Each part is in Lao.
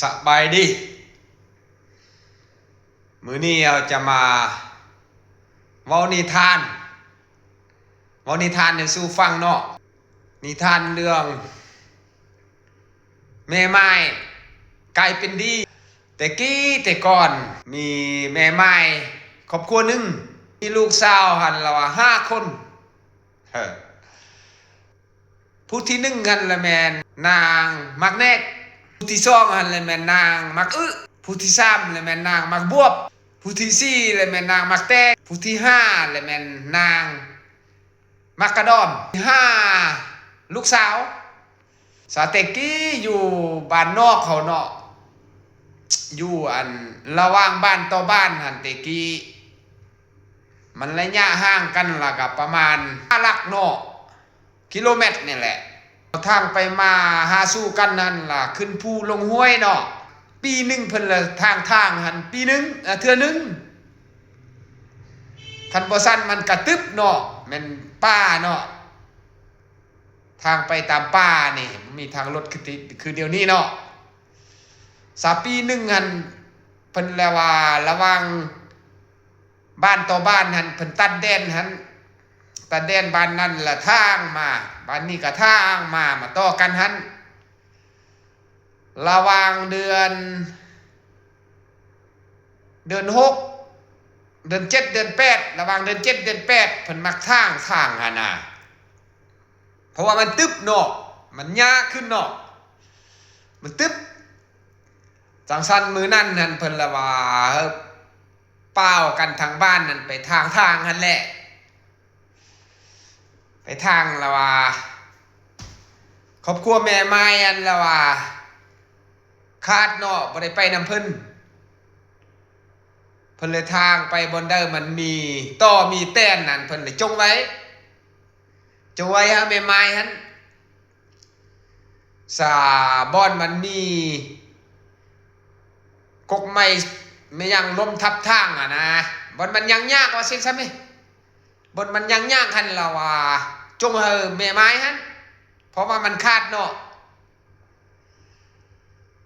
ສະບາຍດີ. ມື້ນີ້ເຮົາຈະມາເວົ້ານິທານ, ເວົ້ານິທານໃຫ້ສູ່ຟັງເນາະ. ນິທານເລື່ອງແມ່ໝ້າຍກາຍເປັນດີ. ແຕ່ກີ້ແຕ່ກ່ອນ ມີແມ່ໝ້າຍຄອບຄົວໜຶ່ງ ມີລູກສາວຫັ້ນລະວ່າຫ້າຄົນ. ເອີ ຜູ້ທີໜຶ່ງຫັ້ນລະແມ່ນນາງໝາກແນກ, ຜູ້ທີສອງຫັ້ນລະແມ່ນນາງໝາກອຶ, ຜູ້ທີສາມລະແມ່ນນາງໝາກບວບ, ຜູ້ທີສີ່ລະແມ່ນນາງໝາກແຕງ, ຜູ້ທີຫ້າລະແມ່ນນາງໝາກກະດອມ. ຫ້າລູກສາວ. ສາແຕ່ກີ້ຢູ່ບ້ານນອກເຮົາເນາະ, ຢູ່ອັນລະຫວ່າງບ້ານຕໍ່ບ້ານຫັ້ນ ແຕ່ກີ້ມັນໄລຍະຫ່າງກັນລະກະປະມານຫ້າຫຼັກເນາະ ກິໂລແມັດນີ້ແຫຼະ. ທາງໄປມາຫາສູ່ກັນຫັ້ນລະຂຶ້ນພູລົງຫ້ວຍເນາະ. ປີໜຶ່ງເພິ່ນລະທາງທາງຫັ້ນ ປີໜຶ່ງ ເທື່ອໜຶ່ງ. ຄັນບໍ່ຊັ້ນມັນກະຕຶບເນາະ, ແມ່ນປ່າເນາະ. ທາງໄປຕາມປ່ານີ້ ບໍ່ມີທາງລົດຄືຕິ ຄືດຽວນີ້ເນາະ. ສາປີໜຶ່ງຫັ້ນ ເພິ່ນລະວ່າລະຫວ່າງບ້ານຕໍ່ບ້ານຫັ້ນ ເພິ່ນຕັດແດນຫັ້ນ, ຕັດແດນບ້ານນັ້ນລະທາງມາ, ບ້ານນີ້ກະທາງມາ, ມາຕໍ່ກັນຫັ້ນ. ລະຫວ່າງເດືອນ ເດືອນຫົກ ເດືອນເຈັດ ເດືອນແປດ, ລະຫວ່າງເດືອນເຈັດ ເດືອນແປດ ເພິ່ນມັກຖາງທາງຫັ້ນນະ. ເພາະວ່າມັນຕຶບເນາະ, ມັນຍາກຂຶ້ນເນາະ, ມັນຕຶບ. ຈັ່ງຊັ້ນມື້ນັ້ນຫັ້ນ ເພິ່ນລະວ່າ ເອີ ປ່າວກັນທາງບ້ານນັ້ນໄປທາງທາງຫັ້ນແຫຼະ. ໄປທາງລະວ່າ ຄອບຄົວແມ່ໝ້າຍຫັ້ນລະວ່າຂາດເນາະ, ບໍ່ໄດ້ໄປນຳເພິ່ນ. ເພິ່ນເລີຍທາງໄປບ່ອນໃດມັນມີຕໍມີແຕນນັ້ນ ເພິ່ນເລີຍຈົ່ງໄວ້, ຈົ່ງໄວ້ໃຫ້ແມ່ໝ້າຍຫັ້ນ. ສາບ່ອນມັນມີກົກໄມ້ ແມ່ນຫຍັງລົ້ມທັບທາງຫັ້ນນະ, ບ່ອນມັນຍ່າງຍາກວ່າຊັ້ນຊະແມ. ບ່ອນມັນຍ່າງຍາກຫັ້ນລະວ່າ ຈົ່ງໃຫ້ແມ່ໝ້າຍຫັ້ນ, ເພາະວ່າມັນຂາດເນາະ.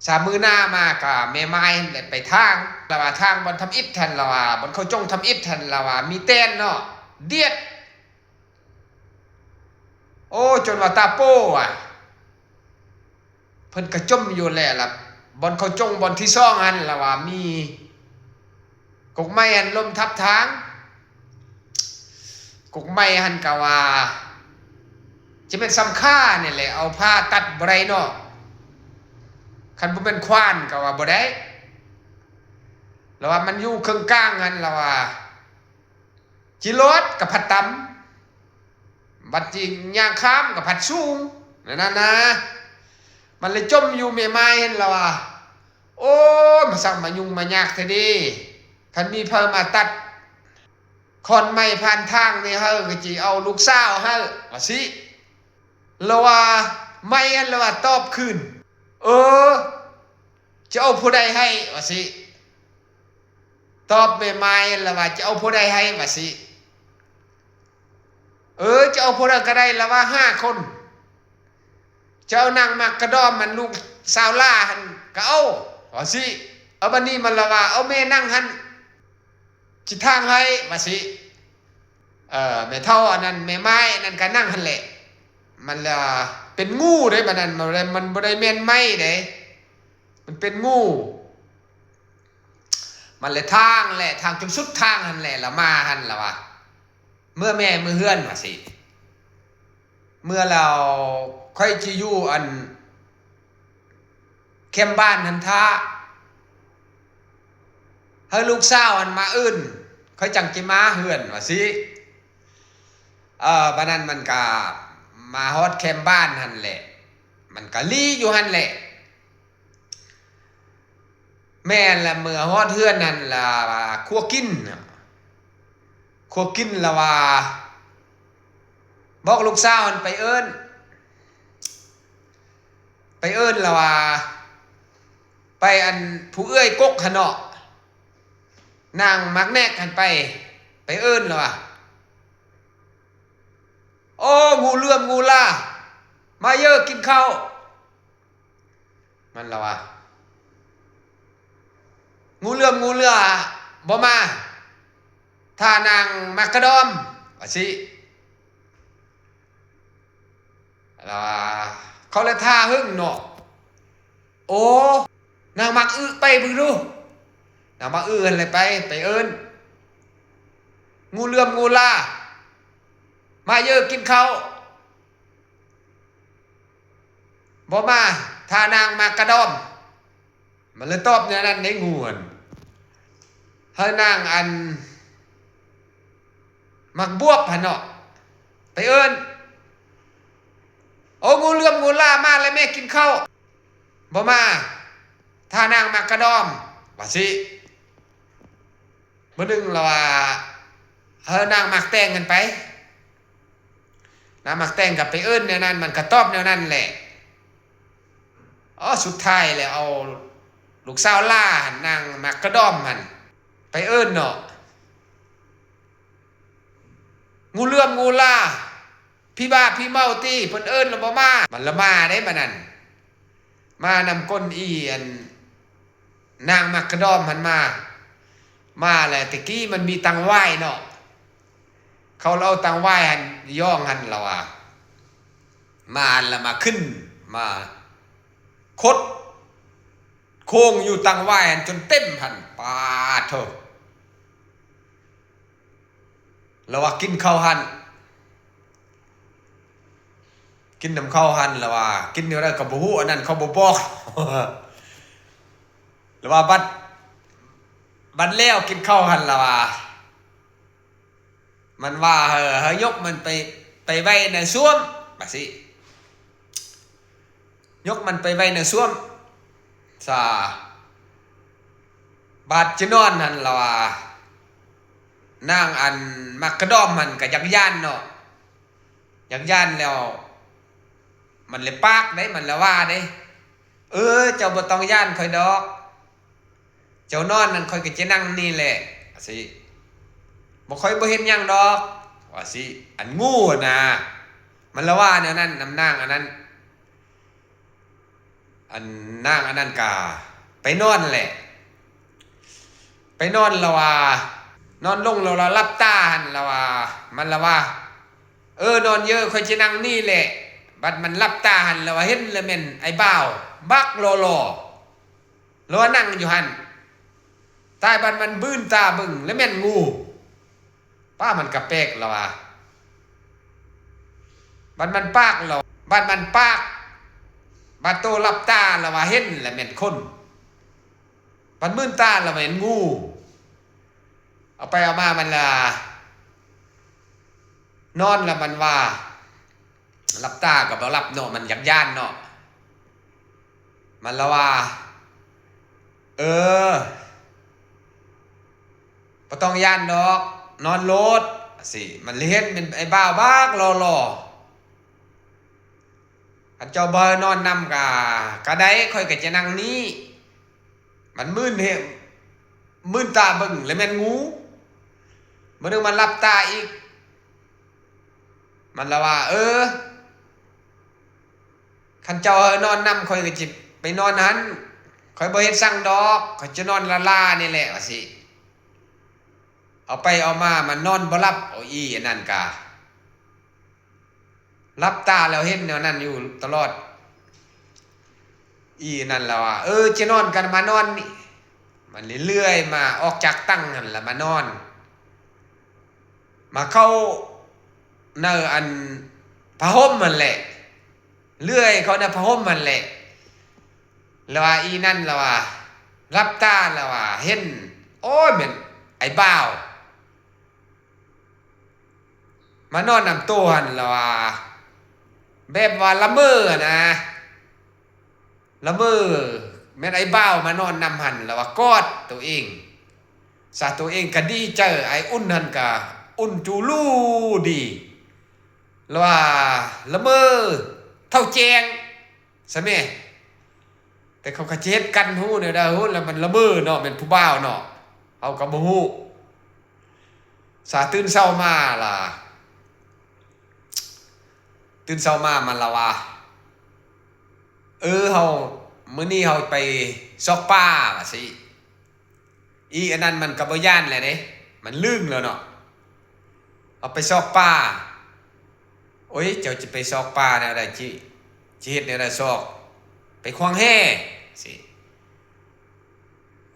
ສາມື້ໜ້າມາກະແມ່ໝ້າຍຫັ້ນແຫຼະໄປທາງ, ລະວ່າທາງບ່ອນທຳອິດຫັ້ນ ລະວ່າບ່ອນເຂົາຈົ່ງທຳອິດຫັ້ນ ລະວ່າມີແຕນເນາະ, ດຽດ. ໂອ້ ຈົນວ່າຕາໂປ້ວ່າ ເພິ່ນກະຈົ່ມຢູ່ແຫຼະລະ, ບ່ອນເຂົາຈົ່ງບ່ອນທີສອງຫັ້ນລະວ່າມີກົກໄມ້ຫັ້ນລົ້ມທັບທາງ, ກົກໄມ້ຫັ້ນກະວ່າຈະແມ່ນສຳຄານີ້ແຫຼະ, ເອົາພ້າຕັດບໍ່ໄດ້ເນາະ, ຄັນບໍ່ແມ່ນຂວານກະວ່າບໍ່ໄດ້, ລະວ່າມັນຢູ່ເຄິ່ງກາງຫັ້ນ ລະວ່າ ຈິລອດກະພັດຕຳ, ບັດຈິຍ່າງຂ້າມກະພັດສູງ, ນັ້ນນະ. ມັນເລີຍຈົ່ມຢູ່ແມ່ໝ້າຍຫັ້ນລະວ່າ ໂອ້ຍ ມາສັກມາຫຍຸ້ງມາຍາກແທ້ເດ, ຄັນມີໃຜມາຕັດຂອນໄມ້ຜ່ານທາງນີ້ ເຮົາກະຊິເອົາລູກສາວໃຫ້ ວ່າຊີ້. ລະວ່າ ໄມ້ຫັ້ນລະວ່າຕອບຄືນ ເອີ ຈະເອົາຜູ້ໃດໃຫ້ ວ່າຊີ້. ຕອບແມ່ໝ້າຍລະວ່າ ຈະເອົາຜູ້ໃດໃຫ້ ວ່າຊີ້. ເອີ ຈະເອົາຜູ້ໃດກະໄດ້ ລະວ່າຫ້າຄົນ, ຈະເອົານາງໝາກກະດອມ ອັນລູກສາວຫຼ້າຫັ້ນກະເອົາ ວ່າຊີ້. ເອົາ ບາດນີ້ມັນລະວ່າ ເອົາແມ່ນາງຫັ້ນ ຊິຖາງໃຫ້ ວ່າຊີ້. ເອີ ແມ່ເຖົ້າອັນນັ້ນ ແມ່ໝ້າຍອັນນັ້ນກະນັ່ງຫັ້ນແຫຼະ, ມັນລະເປັນງູເດ້ ບາດນັ້ນ ມັນບໍ່ໄດ້ ມັນບໍ່ໄດ້ແມ່ນໄມ້ເດ້ ມັນເປັນງູ. ມັນລະຖາງແຫຼະ ຖາງຈົນສຸດທາງຫັ້ນແຫຼະ ລະມາຫັ້ນລະວ່າ ເມືອແມ່ເມືອເຮືອນ ວ່າຊີ້. ເມືອແລ້ວ ຂ້ອຍຊິຢູ່ອັນແຄມບ້ານຫັ້ນຖ້າ ໃຫ້ລູກສາວຫັ້ນມາເອີ້ນ ຂ້ອຍຈັ່ງຊິມາເຮືອນ ວ່າຊີ້. ເອີ ບາດນັ້ນມັນກະມາຮອດແຄມບ້ານຫັ້ນແຫຼະ ມັນກະຫຼີ່ຢູ່ຫັ້ນແຫຼະ. ແມ່ນລະ ເມື່ອຮອດເຮືອນຫັ້ນລະວ່າ ຄົວກິນ ຄົວກິນລະວ່າ ບອກລູກສາວຫັ້ນໄປເອີ້ນ ໄປເອີ້ນລະວ່າ ໄປອັນຜູ້ເອື້ອຍກົກຫັ້ນເນາະ ນາງໝາກແນກຫັ້ນໄປ ໄປເອີ້ນລະວ່າ ໂອ້ ງູເຫຼືອມງູຫຼ້າ ມາເຢີກິນເຂົ້າ. ມັນລະວ່າ ງູເຫຼືອມງູເຫຼືອບໍ່ມາ ຖ້ານາງໝາກກະດອມ ວ່າຊີ້. ລະວ່າ ເຂົາລະຖ້າເຫິງເນາະ. ໂອ້ ນາງໝາກອຶ ໄປເບິ່ງດູ. ນາງໝາກອຶຫັ້ນແຫຼະໄປ ໄປເອີ້ນ ງູເຫຼືອມງູລາ ມາເຢີກິນເຂົ້າ. ບໍ່ມາ ຖ້ານາງໝາກກະດອມ. ມັນເລີຍຕອບແນວນັ້ນເດ້ ງູຫັ້ນ. ໃຫ້ນາງອັນໝາກບວບຫັ້ນເນາະ ໄປເອີ້ນ. ໂອ້ ງູເຫຼືອມງູລາ ມາແລ້ວແມ່ ກິນເຂົ້າ. ບໍ່ມາ ຖ້ານາງໝາກກະດອມ ວ່າຊີ້. ມື້ໜຶ່ງລະວ່າ ເອີ ນາງໝາກແຕງຫັ້ນໄປ. ນາງໝາກແຕງກໍໄປເອີ້ນແນວນັ້ນ ມັນກໍຕອບແນວນັ້ນແຫຼະ. ອໍ ສຸດທ້າຍແລ້ວເອົາລູກສາວຫຼ້າຫັ້ນ ນາງໝາກກະດອມຫັ້ນ ໄປເອີ້ນເນາະ. ງູເຫຼືອມງູລາ ຜີບ້າຜີເມົາຕິ ເພິ່ນເອີ້ນລະບໍ່ມາ. ມັນລະມາເດ້ບາດນັ້ນ ມານຳກົ້ນອີ່ອັນ ນາງໝາກກະດອມຫັ້ນມາ. ມາແລ້ວ ແຕ່ກີ້ມັນມີຕັງຫວ້າຍເນາະ ເຂົາລະເອົາຕັງຫວ້າຍຫັ້ນ ຢອງຫັ້ນລະວ່າ. ມາຫັ້ນລະມາຂຶ້ນ ມາຄົດໂຄ້ງຢູ່ຕັງຫວ້າຍຫັ້ນຈົນເຕັມຫັ້ນ. ປາດໂທ້ ລະວ່າກິນເຂົ້າຫັ້ນ ກິນນຳເຂົາຫັ້ນ ລະວ່າ ກິນແນວໃດກໍບໍ່ຮູ້ ອັນນັ້ນເຂົາບໍ່ບອກ. ລະວ່າບັດ ບັດແລ້ວກິນເຂົ້າຫັ້ນ ລະວ່າ ມັນວ່າ ເອີ ໃຫ້ຍົກມັນໄປ ໄປໄວ້ໃນສ້ວມ ວ່າຊີ້. ຍົກມັນໄປໄວ້ໃນສ້ວມຊະ. ບາດຈະນອນຫັ້ນລະວ່າ ນາງອັນໝາກກະດອມຫັ້ນກະຢາກຢ້ານເນາະ ຢາກຢ້ານແລ້ວ ມັນລະປາກເດ້ ມັນລະວ່າເດ້. ເອີ ເຈົ້າບໍ່ຕ້ອງຢ້ານຂ້ອຍດອກ ເຈົ້ານອນນັ້ນ ຂ້ອຍກໍຈະນັ່ງນີ້ແຫຼະ ວ່າຊີ້. ບໍ່ ຂ້ອຍບໍ່ເຮັດຫຍັງດອກ ວ່າຊີ້. ອັນງູນະ ມັນລະວ່າແນວນັ້ນນຳນາງອັນນັ້ນ. ອັນນາງອັນນັ້ນກະໄປນອນແຫຼະ ໄປນອນລະວ່າ ນອນລົງລະວ່າ ຫຼັບຕາຫັ້ນລະວ່າ ມັນລະວ່າ ເອີ ນອນເຢີ ຂ້ອຍຈະນັ່ງນີ້ແຫຼະ. ບັດມັນຫຼັບຕາຫັ້ນລະວ່າ ເຫັນລະແມ່ນໄອ້ບ່າວບັກຫຼໍ່ໆ ລະວ່ານັ່ງຢູ່ຫັ້ນ. ຕາຍ ບັດມັນບືນຕາເບິ່ງລະແມ່ນງູ. ປ້າ ມັນກະແປກລະວ່າ. ບັດມັນປາກລະ ບັດມັນປາກ ບັດໂຕຫຼັບຕາລະວ່າເຫັນລະແມ່ນຄົນ. ບັດມື່ນຕາລະແມ່ນງູ. ເອົາໄປເອົາມາມັນລະນອນລະມັນວ່າ ຫຼັບຕາກໍບໍ່ຫຼັບເນາະ ມັນຢາກຢ້ານເນາະ. ມັນລະວ່າ ເອີ ບໍ່ຕ້ອງຢ້ານດອກ ນອນໂລດ ຊີ້. ມັນເຫັນແມ່ນໄອ້ບ່າວບັກຫຼໍ່ໆ. ຄັນເຈົ້າບໍ່ໃຫ້ນອນນຳກະ ກະໄດ້ ຂ້ອຍກະຈະນັ່ງນີ້. ມັນມື່ນເຫັນ ມື່ນຕາເບິ່ງລະແມ່ນງູ. ມື້ໜຶ່ງມັນຫຼັບຕາອີກ ມັນລະວ່າ ເອີ ຄັນເຈົ້າໃຫ້ນອນນຳ ຂ້ອຍກໍຊິໄປນອນຫັ້ນ ຂ້ອຍບໍ່ເຮັດສັງດອກ ຂ້ອຍຈະນອນລ້າໆນີ້ແຫຼະ ວ່າຊີ້. ເອົາໄປເອົາມາມັນນອນບໍ່ຫຼັບ ເອົາອີ່ອັນນັ້ນກະ ຫຼັບຕາແລ້ວເຫັນແນວນັ້ນຢູ່ຕະຫຼອດ. ອີ່ອັນນັ້ນລະວ່າ ເອີ ຈະນອນກັນມານອນນີ້. ມັນເລື່ອຍມາ ອອກຈາກຕັ່ງຫັ້ນລະມານອນ ມາເຂົ້າໃນອັນຜ້າຫົ່ມຫັ້ນແຫຼະ ເລື່ອຍເຂົ້າໃນຜ້າຫົ່ມຫັ້ນແຫຼະ. ລະວ່າອີ່ນັ້ນລະວ່າ ຫຼັບຕາລະວ່າເຫັນ ໂອ້ຍ ແມ່ນໄອ້ບ່າວ ມານອນນຳໂຕຫັ້ນລະວ່າ ແບບວ່າລະເມີນະ ລະເມີ ແມ່ນໄອ້ບ່າວມານອນນຳຫັ້ນລະວ່າ ກອດໂຕເອງ ສາໂຕເອງກະດີໃຈ ໄອ້ອຸ່ນຫັ້ນກະອຸ່ນຈູລູດີ ລະວ່າລະເມີເທົ່າແຈ້ງຊະແມ້. ແຕ່ເຂົາກະຊິເຮັດກັນຮູ້ແນວໃດ ຮູ້ແລ້ວມັນລະເມີເນາະ ແມ່ນຜູ້ບ່າວເນາະ ເຮົາກະບໍ່ຮູ້. ສາຕື່ນເຊົ້າມາລະ ຕື່ນເຊົ້າມາມັນລະວ່າ ເອີ ເຮົາ ມື້ນີ້ເຮົາໄປຊອກປາ ວ່າຊີ້. ອີອັນນັ້ນມັນກໍບໍ່ຢ້ານແຫຼະເດ້ ມັນລຶ້ງແລ້ວເນາະ. ເອົາໄປຊອກປ່າ. ໂອ້ຍ ເຈົ້າຈະໄປຊອກປ່າແນວໃດ? ຊິ ຊິເຮັດແນວໃດຊອກ? ໄປຂວາງແຮ່ ຊິ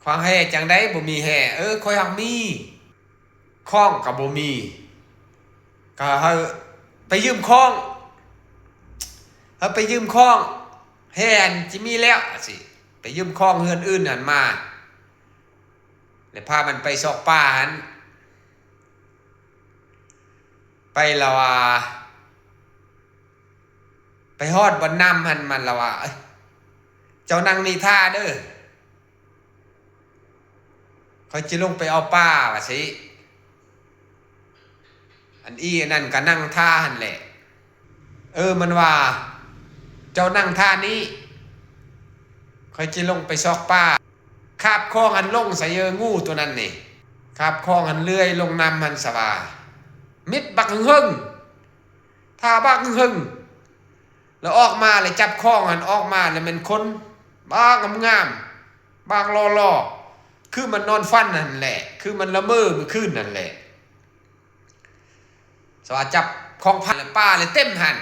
ຂວາງແຮ່ຈັ່ງໃດ ບໍ່ມີແຮ່? ເອີ ຂ້ອຍຫາກມີ ຄ້ອງກໍບໍ່ມີ ກໍໃຫ້ໄປຢືມຄ້ອງ ໃຫ້ໄປຢືມຄ້ອງ ແຮ່ຫັ້ນຊິມີແລ້ວ ຊິໄປຢືມຄ້ອງເຮືອນອື່ນຫັ້ນມາ ແລ້ວພາມັນໄປຊອກປ່າຫັ້ນ ໄປລະວ່າ ໄປຮອດບ່ອນນ້ຳຫັ້ນ ມັນລະວ່າ ເອີຍ ເຈົ້ານັ່ງນີ້ຖ້າເດີ ຂ້ອຍຊິລົງໄປເອົາປາ ວ່າຊີ້. ອັນອີອັນນັ້ນກໍນັ່ງຖ້າຫັ້ນແຫຼະ. ເອີ ມັນວ່າ ເຈົ້ານັ່ງຖ້ານີ້ ຂ້ອຍຊິລົງໄປຊອກປາ. ຄາບຄ້ອງຫັ້ນລົງໃສ່ ເອີ ງູໂຕນັ້ນນີ້ ຄາບຄ້ອງຫັ້ນເລື່ອຍລົງນ້ຳຫັ້ນສະວ່າ ມິດບັກເຫິງໆ ຖ້າບັກເຫິງໆ ແລ້ວອອກມາ ແລ້ວຈັບຄ້ອງຫັ້ນອອກມາ ແລ້ວແມ່ນຄົນບາງງາມໆ ບາງຫຼໍ່ໆ ຄືມັນນອນຝັນຫັ້ນແຫຼະ ຄືມັນລະເມີມື້ຄືນຫັ້ນແຫຼະ. ສະວ່າຈັບຂອງພັນ ແລ້ວປາເລີຍເຕັມຫັ້ນ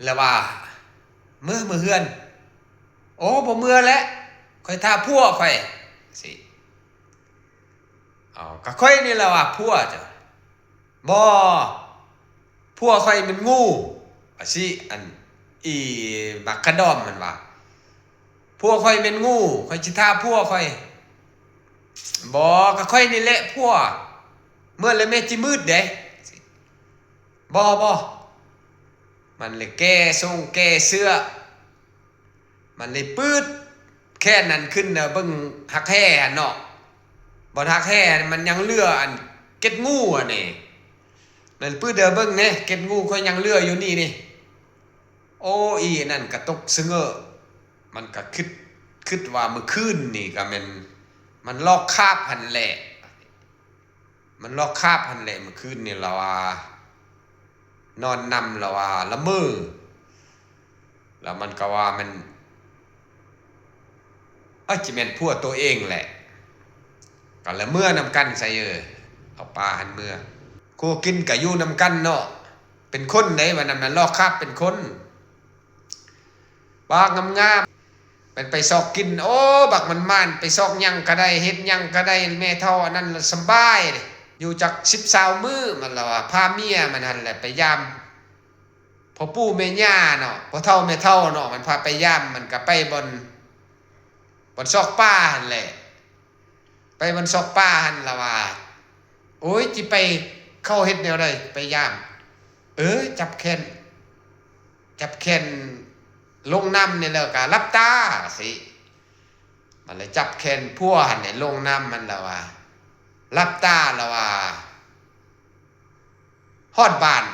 ແລ້ວວ່າ ເມືອ ເມືອເຮືອນ. ໂອ້ ບໍ່ເມືອແຫຼະ ຂ້ອຍຖ້າຜົວຂ້ອຍ ຊິ. ເອົາ ກະຂ້ອຍນີ້ແຫຼະວ່າຜົວເຈົ້າ. ບໍ່ ຜົວຂ້ອຍແມ່ນງູ ວ່າຊີ້. ອັນ ອີບັກກະດອມມັນວ່າ ຜົວຂ້ອຍແມ່ນງູ ຂ້ອຍຊິຖ້າຜົວຂ້ອຍ. ບໍ່ ກະຂ້ອຍນີ້ແຫຼະຜົວ ເມື່ອແລ້ວແມ່ຊິມືດເດ້. ບໍ່ ບໍ່ ມັນເລີຍແກ່ຊົງແກ່ເສື້ອ ມັນເລີຍປືດແຂນນັ້ນຂຶ້ນເບິ່ງຮັກແຮ່ຫັ້ນເນາະ ບ່ອນຮັກແຮ່ຫັ້ນມັນຍັງເຫຼືອອັນເກັດງູຫັ້ນເດ ນັ້ນ ປືດເດີເບິ່ງແດ່ ເກັດງູຂ້ອຍຍັງເຫຼືອຢູ່ນີ້ນີ້. ໂອ້ ອີອັນນັ້ນກະຕົກສະເຫງີ ມັນກະຄິດ ຄິດວ່າມື້ຄືນນີ້ກະແມ່ນມັນລອກຄາບຫັ້ນແຫຼະ ມັນລອກຄາບຫັ້ນແຫຼະ ມື້ຄືນນີ້ລະວ່າ ນອນນຳລະວ່າລະເມີ ລະມັນກະວ່າແມ່ນ ເອີ ຊິແມ່ນຜົວໂຕເອງແຫຼະ ກະລະເມືອນຳກັນໃສ່ ເອີ ເອົາປາຫັ້ນເມືອ ຄົວກິນກະຢູ່ນຳກັນເນາະ ເປັນຄົນເດ້ ວ່ານຳນັ້ນລອກຄາບເປັນຄົນ. ບັກງາມໆ ແມ່ນໄປຊອກກິນ ໂອ້ ບັກໝານໆ ໄປຊອກຫຍັງກະໄດ້ ເຮັດຫຍັງກະໄດ້ ແມ່ເຖົ້າອັນນັ້ນລະສະບາຍເດ້ ຢູ່ຈັກສິບຊາວມື້ ມັນລະວ່າພາເມຍມັນຫັ້ນແຫຼະໄປຢາມພໍ່ປູ່ແມ່ຍ່າເນາະ ພໍ່ເຖົ້າແມ່ເຖົ້າເນາະ ມັນພາໄປຢາມ ມັນກະໄປບ່ອນ ບ່ອນຊອກປ່າຫັ້ນແຫຼະ ໄປບ່ອນຊອກປ່າຫັ້ນລະວ່າ ໂອ້ຍ ຊິໄປ ເຂົາເຮັດແນວໃດໄປຢາມ? ເອີ ຈັບແຂນ ຈັບແຂນລົງນ້ຳນີ້ແລ້ວກະຫຼັບຕາ ຊິ ມັນລະຈັບແຂນຜົວຫັ້ນແຫຼະລົງນ້ຳຫັ້ນລະວ່າ ຫຼັບຕາລະວ່າ ຮອດບ້ານ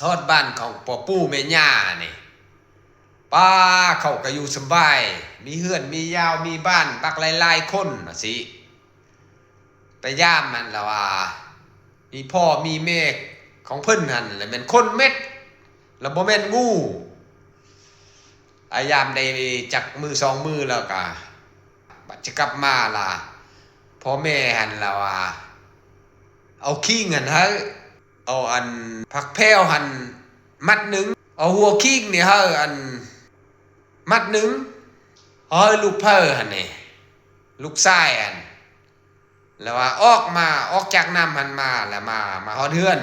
ຮອດບ້ານຂອງພໍ່ປູ່ແມ່ຍ່ານີ້ ປ້າ ເຂົາກະຢູ່ສະບາຍ ມີເຮືອນມີຍາວ ມີບ້ານບັກຫຼາຍໆຄົນວ່າຊີ້. ໄປຢາມຫັ້ນລະວ່າ ມີພໍ່ມີແມ່ຂອງເພິ່ນຫັ້ນລະແມ່ນຄົນເມັດ ລະບໍ່ແມ່ນງູ. ອາ ຢາມໄດ້ຈັກມື້ສອງມື້ແລ້ວກະ ບັດຈະກັບມາລະ ພໍ່ແມ່ຫັ້ນລະວ່າ ເອົາຂີງຫັ້ນໃຫ້ ເອົາອັນຜັກແພ້ວຫັ້ນມັດໜຶ່ງ ເອົາຫົວຂີງນີ້ໃຫ້ອັນມັດໜຶ່ງ ເອົາໃຫ້ລູກໃຜຫັ້ນນີ້ ລູກຊາຍຫັ້ນ ລະວ່າອອກມາ ອອກຈາກນ້ຳຫັ້ນມາ ລະມາ ມາຮອດເຮືອນ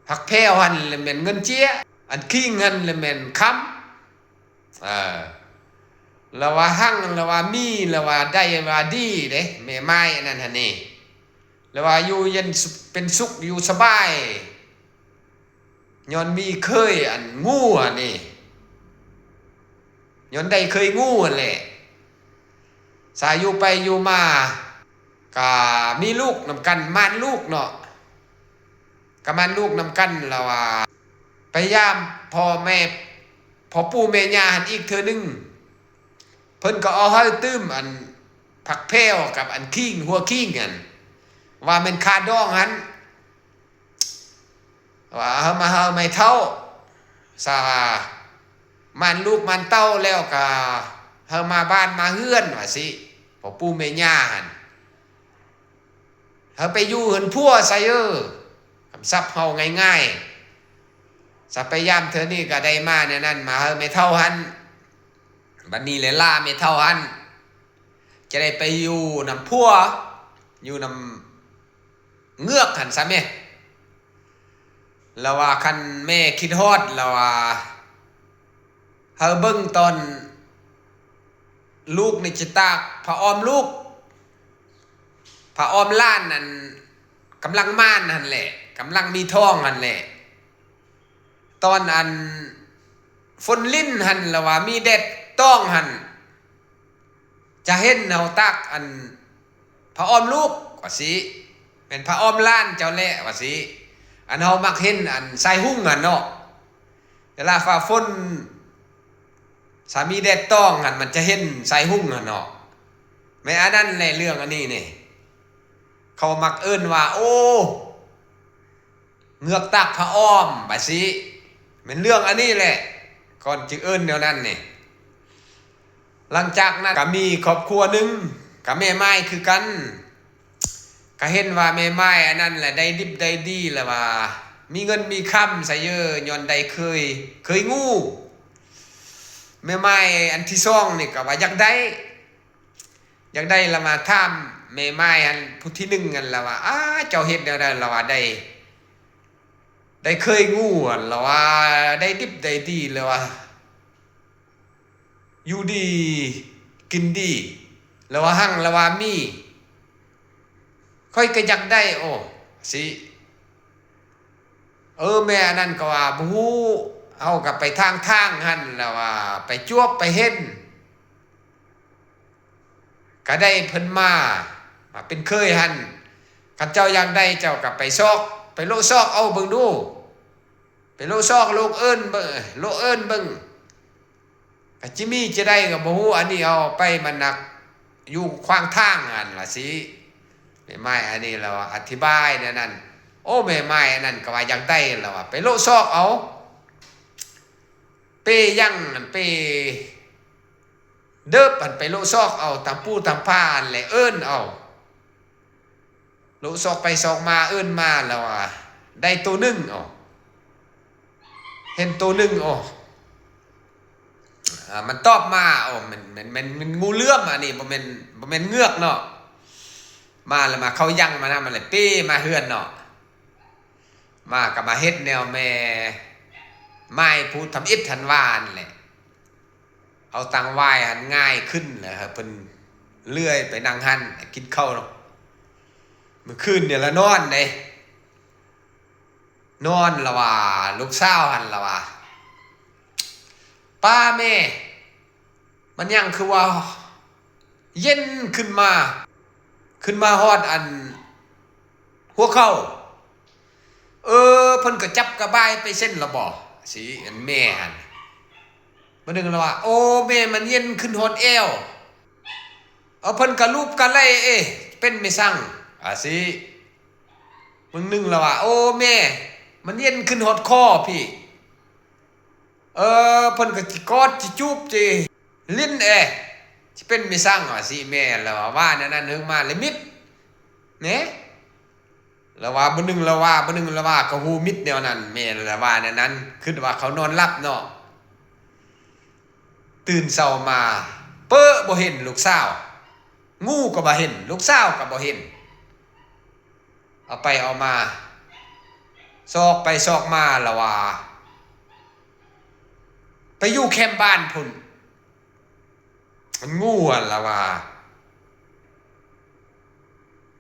ຜັກແພ້ວຫັ້ນລະແມ່ນເງິນເຈ້ຍ ອັນຂີງຫັ້ນລະແມ່ນຄຳ. ເອີ ລະວ່າຮັ່ງ ລະວ່າມີ ລະວ່າໄດ້ ວ່າດີເດ້ ແມ່ໝ້າຍອັນນັ້ນຫັ້ນນີ້ ລະວ່າຢູ່ເຢັນເປັນສຸກ ຢູ່ສະບາຍ ຍ້ອນມີເຄີຍອັນງູຫັ້ນນີ້ ຍ້ອນໄດ້ເຄີຍງູຫັ້ນແຫຼະ. ສາຍຢູ່ໄປຢູ່ມາ ກະມີລູກນຳກັນ ໝານລູກເນາະ ກະໝານລູກນຳກັນ ລະວ່າໄປຢາມພໍ່ແມ່ ພໍ່ປູ່ແມ່ຍ່າຫັ້ນອີກເທື່ອໜຶ່ງ ເພິ່ນກໍເອົາໃຫ້ຕື່ມອັນຜັກແພ້ວກັບອັນຂີງ ຫົວຂີງຫັ້ນ ວ່າແມ່ນຄາດອງຫັ້ນ ວ່າເອົາມາໃຫ້ແມ່ເຖົ້າ ສາ ໝານລູກໝານເຕົ້າແລ້ວກະໃຫ້ມາບ້ານມາເຮືອນວ່າຊີ້. ພໍ່ ພໍ່ປູ່ແມ່ຍ່າຫັ້ນ ເຮົາໄປຢູ່ເຮືອນຜົວຊະເອີ. ຄຳສັບເຮົາງ່າຍໆ ສະໄປຢາມເທື່ອນີ້ກໍໄດ້ມາແນວນັ້ນ ມາເຮືອນແມ່ເຖົ້າຫັ້ນ. ບັດນີ້ແຫຼະລາແມ່ເຖົ້າຫັ້ນ ຈະໄດ້ໄປຢູ່ນຳຜົວ ຢູ່ນຳເງືອກຫັ້ນຊະແມ້. ລາວວ່າຄັນແມ່ຄິດຮອດ ລາວວ່າໃຫ້ເບິ່ງຕອນລູກນີ້ຈະຕາກຜ້າອ້ອມລູກ ຜ້າອ້ອມຫຼານນັ້ນ ກຳລັງມານຫັ້ນແຫຼະ ກຳລັງມີທ້ອງຫັ້ນແຫຼະ ຕອນອັນຝົນລິນຫັ້ນ ລາວວ່າມີແດດຕ້ອງຫັ້ນ ຈະເຫັນເຮົາຕາກອັນຜ້າອ້ອມລູກວ່າຊີ້ ແມ່ນຜ້າອ້ອມຫຼານເຈົ້າແຫຼະວ່າຊີ້. ອັນເຮົາມັກເຫັນອັນສາຍຮຸ້ງຫັ້ນເນາະ ເວລາຟ້າຝົນ ສາມີແດດຕ້ອງຫັ້ນ ມັນຈະເຫັນສາຍຮຸ້ງຫັ້ນເນາະ. ແມ່ນອັນນັ້ນແຫຼະ ເລື່ອງອັນນີ້ນີ້ ເຂົາມັກເອີ້ນວ່າ ໂອ້ ເງືອກຕາກຜ້າອ້ອມ ບາດຊີ້ ແມ່ນເລື່ອງອັນນີ້ແຫຼະ ກ່ອນຈຶ່ງເອີ້ນແນວນັ້ນນີ້. ຫຼັງຈາກນັ້ນກໍມີຄອບຄົວໜຶ່ງ ກໍແມ່ໝ້າຍຄືກັນ ກໍເຫັນວ່າແມ່ໝ້າຍອັນນັ້ນແຫຼະ ໄດ້ດິບໄດ້ດີ ແລ້ວວ່າມີເງິນມີຄຳຊະເອີ ຍ້ອນໄດ້ເຄີຍ ເຄີຍງູ. ແມ່ໝ້າຍອັນທີສອງນີ້ກໍວ່າຢາກໄດ້ ຢາກໄດ້ ລະມາຖາມແມ່ໝ້າຍຫັ້ນ ຜູ້ທີໜຶ່ງຫັ້ນ ລະວ່າ ອາ ເຈົ້າເຮັດແນວໃດ? ລະວ່າໄດ້ ໄດ້ເຄີຍງູຫັ້ນ ລະວ່າໄດ້ດິບໄດ້ດີ ລະວ່າຢູ່ດີກິນດີ ລະວ່າຮັ່ງ ລະວ່າມີ. ຂ້ອຍກໍຢາກໄດ້ ໂອ ຊິ ເອີ ແມ່ອັນນັ້ນກໍວ່າບໍ່ຮູ້ ເຮົາກໍໄປທາງທາງຫັ້ນ ລະວ່າໄປຈວບໄປເຫັນ ກະໄດ້ເພິ່ນມາ ມາເປັນເຂີຍຫັ້ນ. ຄັນເຈົ້າຢາກໄດ້ ເຈົ້າກະໄປຊອກ ໄປໂລະຊອກເອົາເບິ່ງດູ ໄປໂລະຊອກໂລະເອີ້ນເບິ່ງ ໂລະເອີ້ນເບິ່ງ ກະຈິມີຈະໄດ້ກະບໍ່ຮູ້. ອັນນີ້ເອົາໄປມັນໜັກຢູ່ຂວາງທາງຫັ້ນລະຊິ ແມ່ໝ້າຍອັນນີ້ລາວອະທິບາຍແນວນັ້ນ. ໂອ້ ແມ່ໝ້າຍອັນນັ້ນກະວ່າຢາກໄດ້ ລາວວ່າໄປໂລະຊອກເອົາ ເປ້ຍັງ ເປ້ ເດີບຫັ້ນ ໄປໂລະຊອກເອົາຕາມປູຕາມປາຫັ້ນແຫຼະ ເອີ້ນເອົາ ໂລະຊອກໄປຊອກມາ ເອີ້ນມາ ລະວ່າໄດ້ໂຕໜຶ່ງ ເອົາ ເຫັນໂຕໜຶ່ງ ເອົາ ອາ ມັນຕອບມາ ໂອ້ ແມ່ນ ແມ່ນ ແມ່ນ ແມ່ນງູເຫຼື້ອມ ອັນນີ້ບໍ່ແມ່ນ ບໍ່ແມ່ນເງືອກເນາະ. ມາລະມາເຂົ້າຍັງມານຳ ມັນລະເປ້ມາເຮືອນເນາະ. ມາກະມາເຮັດແນວແມ່ໝ້າຍຜູ້ທຳອິດຫັ້ນວ່າຫັ້ນແຫຼະ ເອົາຕັງຫວ້າຍຫັ້ນຫງາຍຂຶ້ນ ແລ້ວໃຫ້ເພິ່ນເລື່ອຍໄປນັ່ງຫັ້ນ ກິນເຂົ້າເນາະ. ມື້ຄືນນີ້ລະນອນເດ້ ນອນລະວ່າ ລູກສາວຫັ້ນລະວ່າ ປ້າແມ່ ມັນຫຍັງຄືວ່າເຢັນຂຶ້ນມາ ຂຶ້ນມາຮອດອັນຫົວເຂົ່າ. ເອີ ເພິ່ນກະຈັບກະບາຍໄປເຊັ່ນລະບໍ ຊິ ອັນແມ່ຫັ້ນ. ບາດໜຶ່ງລະວ່າ ໂອ້ ແມ່ ມັນເຢັນຂຶ້ນຮອດແອວ. ເອີ ເພິ່ນກະລູບກະໄລ້ ເອ ເປັນແມ່ສັງ ອາ ຊິ. ບາດໜຶ່ງລະວ່າ ໂອ້ ແມ່ ມັນເຢັນຂຶ້ນຮອດຄໍພີ້. ເອີ ເພິ່ນກໍຊິກອດ ຊິຈູບ ຊິຫຼິ້ນແອ ຊິເປັນແມ່ສັງວ່າຊິ. ແມ່ລະວ່າ ວ່າແນວນັ້ນເຫິງມາລະມິດແນະ ລະວ່າ. ມື້ໜຶ່ງລະວ່າ ມື້ໜຶ່ງລະວ່າ ກໍຫູມິດແນວນັ້ນ. ແມ່ລະວ່າແນວນັ້ນ ຄິດວ່າເຂົານອນຫຼັບເນາະ. ຕື່ນເຊົ້າມາ ເປີ້ ບໍ່ເຫັນລູກສາວ ງູກໍບໍ່ເຫັນ ລູກສາວກໍບໍ່ເຫັນ. ເອົາໄປເອົາມາ ຊອກໄປຊອກມາລະວ່າ ໄປຢູ່ແຄມບ້ານພຸ້ນ. ມັນງູຫັ້ນລະວ່າ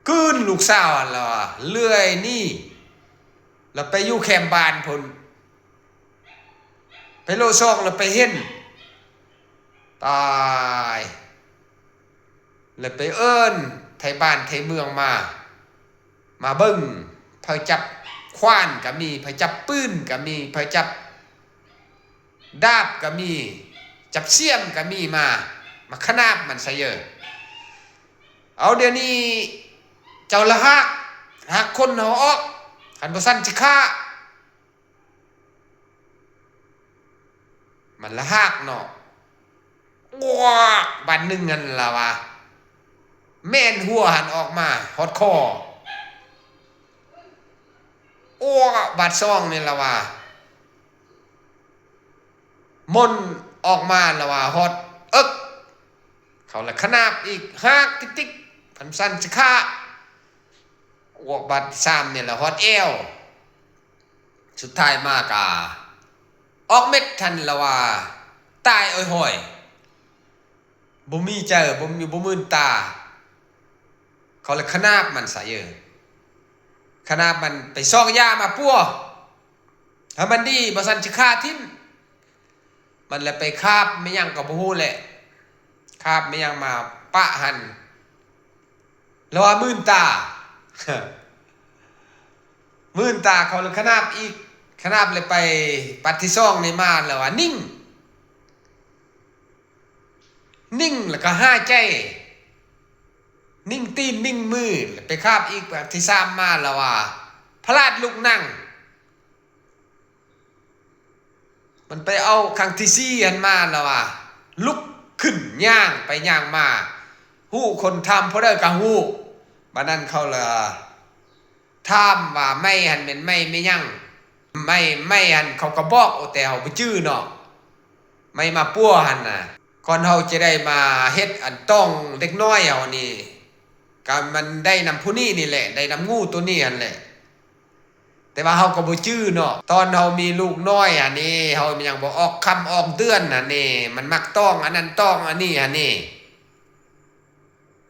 ກືນລູກສາວຫັ້ນລະວ່າ ເລື່ອຍໜີ ລະໄປຢູ່ແຄມບ້ານພຸ້ນ. ໄປໂລະຊອກລະໄປເຫັນ ຕາຍ ລະໄປເອີ້ນໄທບ້ານໄທເມືອງມາ ມາເບິ່ງ. ໃຜຈັບຂວານກະມີ ໃຜຈັບປືນກະມີ ໃຜຈັບດາບກະມີ ຈັບຊຽມກະມີ ມາ ມາຂະໜາບມັນຊະເຢີ. ເອົາ ດຽວນີ້ເຈົ້າລະຫາກ ຫາກຄົນເຮົາອອກ ຄັນບໍ່ຊັ້ນຊິຂ້າ. ມັນລະຫາກເນາະ ອວກ ບາດໜຶ່ງຫັ້ນລະວ່າ ແມ່ນຫົວຫັ້ນອອກມາຮອດຄໍ. ໂອ້ ບາດສອງນີ້ລະວ່າ ມົນອອກມາລະວ່າຮອດເອິກ. ເຂົາລະຂະໜາບອີກ ຮາກຕິກໆ ພັນສັນຊິຂາ. ອວກບາດສາມນີ້ລະຮອດແອວ. ສຸດທ້າຍມາກະອອກເມັດຫັ້ນລະວ່າຕາຍໂອຍໂຫຍ. ບໍ່ມີໃຈ ບໍ່ມີ ບໍ່ມື່ນຕາ. ເຂົາລະຂະໜາບມັນຊະເອີ ຂະໜາບມັນໄປຊອກຢາມາປົວໃຫ້ມັນດີ ບໍ່ຊັ້ນຊິຂ້າຖິ້ມ. ມັນລະໄປຄາບແມ່ນຫຍັງກໍບໍ່ຮູ້ແຫຼະ ຄາບແມ່ນຫຍັງມາປະຫັ້ນ ລະວ່າມື່ນຕາ ມື່ນຕາ. ເຂົາລະຂະໜາບອີກ ຂະໜາບລະໄປ ບາດທີສອງນີ້ມາລະວ່ານິ່ງ ນິ່ງລະກະຫາຍໃຈ ນິ່ງຕີນນິ່ງມື. ລະໄປຄາບອີກ ບາດທີສາມມາລະວ່າພະລາດລຸກນັ່ງ. ມັນໄປເອົາຄັ້ງທີສີ່ຫັ້ນມາລະວ່າລຸກຂຶ້ນຍ່າງໄປຍ່າງມາ ຮູ້ຄົນຖາມຜູ້ໃດກະຮູ້. ບາດນັ້ນເຂົາລະ ຖາມວ່າໄມ້ຫັ້ນແມ່ນໄມ້ແມ່ນຫຍັງ ໄມ້ ໄມ້ຫັ້ນເຂົາກໍບອກ ໂອ ແຕ່ເຮົາບໍ່ຈື່ເນາະ ໄມ້ມາປົວຫັ້ນນະ. ກ່ອນເຮົາຈະໄດ້ມາເຮັດອັນຕ້ອງເດັກນ້ອຍເຮົານີ້ ກະມັນໄດ້ນຳຜູ້ນີ້ນີ້ແຫຼະ ໄດ້ນຳງູໂຕນີ້ຫັ້ນແຫຼະ. ແຕ່ວ່າເຮົາກໍບໍ່ຈື່ເນາະ ຕອນເຮົາມີລູກນ້ອຍຫັ້ນນີ້ ເຮົາຍັງບໍ່ອອກຄ່ຳອອກເດືອນຫັ້ນນີ້ ມັນມັກຕ້ອງອັນນັ້ນຕ້ອງອັນນີ້ຫັ້ນນີ້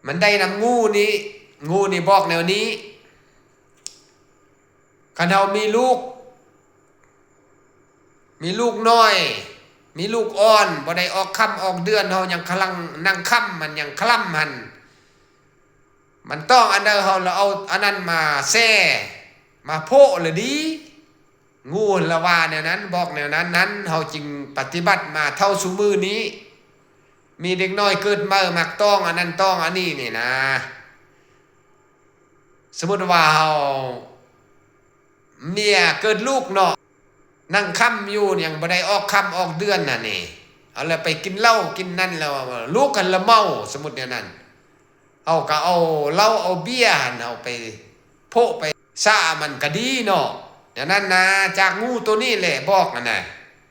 ມັນໄດ້ນຳງູນີ້ ງູນີ້ບອກແນວນີ້. ຄັນເຮົາມີລູກ ມີລູກນ້ອຍ ມີລູກອ່ອນ ບໍ່ໄດ້ອອກຄ່ຳອອກເດືອນ ເຮົາຍັງກຳລັງນັ່ງຄ່ຳ ມັນຍັງຄະລຳຫັ້ນ ມັນຕ້ອງອັນໃດ ເຮົາລະເອົາອັນນັ້ນມາແຊ່ ມາໂພະລະດີ. ງູລະວ່າແນວນັ້ນ ບອກແນວນັ້ນນັ້ນ ເຮົາຈຶ່ງປະຕິບັດມາເທົ່າຊຸມື້ນີ້. ມີເດັກນ້ອຍເກີດໃໝ່ມັກຕ້ອງອັນນັ້ນຕ້ອງອັນນີ້ນີ້ນະ ສົມມຸດວ່າເຮົາ ເມຍເກີດລູກເນາະ ນັ່ງຄ່ຳຢູ່ ຍັງບໍ່ໄດ້ອອກຄ່ຳອອກເດືອນຫັ້ນນີ້ ເອົາລະໄປກິນເຫຼົ້າກິນນັ້ນ ແລ້ວລູກຫັ້ນລະເມົາ ສົມມຸດແນວນັ້ນ ເຮົາກະເອົາເຫຼົ້າເອົາເບຍຫັ້ນ ເຮົາໄປໂພະໄປສະມັນກະດີເນາະ. ແນວນັ້ນນະ ຈາກງູໂຕນີ້ແຫຼະບອກຫັ້ນນະ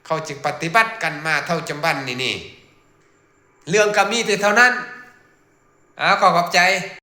ເຂົາຈຶ່ງປະຕິບັດກັນມາເທົ່າຈຳບັນນີ້ນີ້. ເລື່ອງກະມີແຕ່ເທົ່ານັ້ນ. ອາ ຂໍຂອບໃຈ.